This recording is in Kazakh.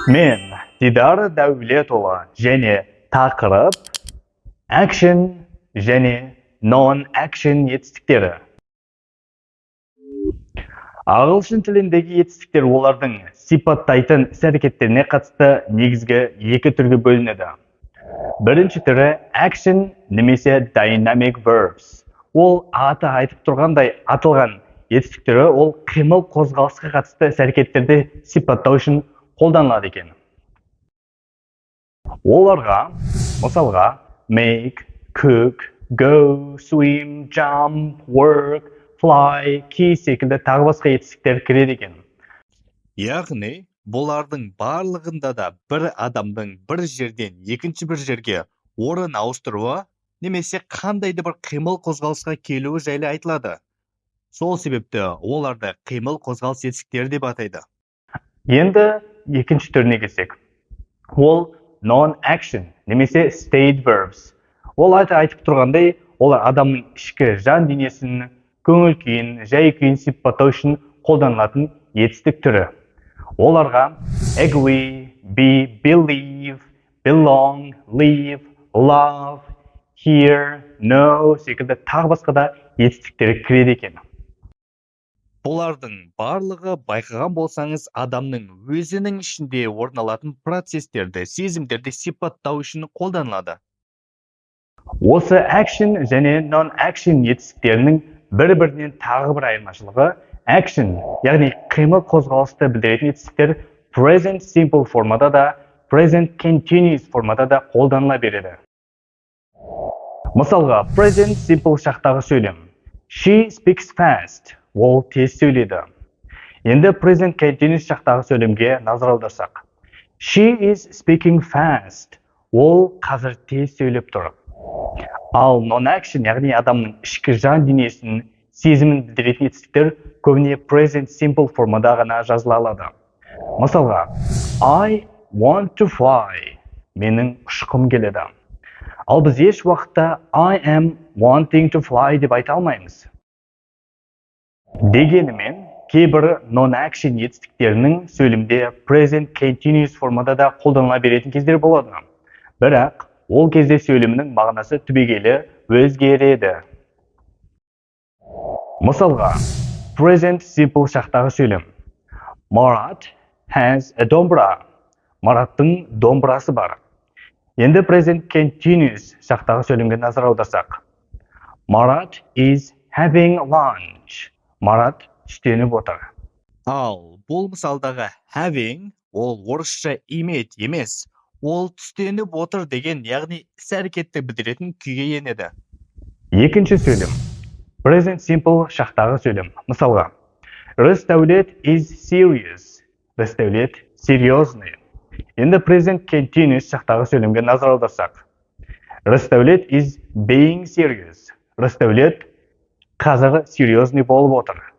Мен Дидар Дәулетұлы және тақырып action және non-action етістіктері. Ағылшын тіліндегі етістіктер олардың сипаттайтын іс-әрекеттеріне қатысты негізгі екі түрге бөлінеді. Бірінші түрі action немесе dynamic verbs. Ол аты айтып тұрғандай, аталған етістік түрі ол қимыл қозғалысқа қатысты іс-әрекеттерді сипаттау үшін қолданылады екен. Оларға мысалға make, cook, go, swim, jump, work, fly, kiss секілді тағы басқа етістіктер кіреді екен. Яғни бұлардың барлығында да бір адамның бір жерден екінші бір жерге орын ауыстыруы немесе қандай да бір қимыл қозғалысқа келуі жайлы айтылады. Сол себепті оларды қимыл қозғалыс етістіктері деп атайды. Енді екінші түріне келсек, ол non-action немесе state verbs. Ол аты айтып тұрғандай, олар адамның ішкі жан дүниесін, көңіл күйін, жай күйін сипаттау үшін қолданылатын етістік түрі. Оларға agree, be, believe, belong, live, love, hear, know секілді тағы басқа да етістіктер кіреді екен. Бұлардың барлығы, байқаған болсаңыз, адамның өзінің ішінде орын алатын процестерді, сезімдерді сипаттау үшін қолданылады. Осы action және non-action етістіктерінің бір-бірінен тағы бір айырмашылығы: action, яғни қимыл қозғалысты білдіретін етістіктер present simple формада да, present continuous формада да қолданыла береді. Мысалға, present simple шақтағы сөйлем: She speaks fast. Ол тез сөйлейді. Енді present continuous шақтағы сөйлемге назар аударсақ: She is speaking fast. Ол қазір тез сөйлеп тұр. Ал non-action, яғни адамның ішкі жан дүниесін, сезімін білдіретін етістіктер көбіне present simple формада ғана жазыла алады. Мысалға, I want to fly. Менің ұшқым келеді. Ал біз еш уақытта I am wanting to fly деп айта алмаймыз. Дегенімен, кейбір non-action етістіктерінің сөйлемде present continuous формада да қолданыла беретін кездер болады. Бірақ ол кезде сөйлемнің мағынасы түбегейлі өзгереді. Мысалға, present simple шақтағы сөйлем: Marat has a домбыра. Мараттың домбырасы бар. Енді present continuous шақтағы сөйлемге назар аударсақ: Marat is having lunch. Марат түстеніп отыр. Ал бұл мысалдағы having ол орысша иметь емес, ол түстеніп отыр деген, яғни іс әрекетті білдіретін күйге енеді. Екінші сөйлем present simple шақтағы сөйлем. Мысалға, Рысдәулет is serious. Рысдәулет серьезный. Енді present continuous шақтағы сөйлемге назар аударсақ: Рысдәулет is being serious. Рысдәулет қазір серьезный болып отыр.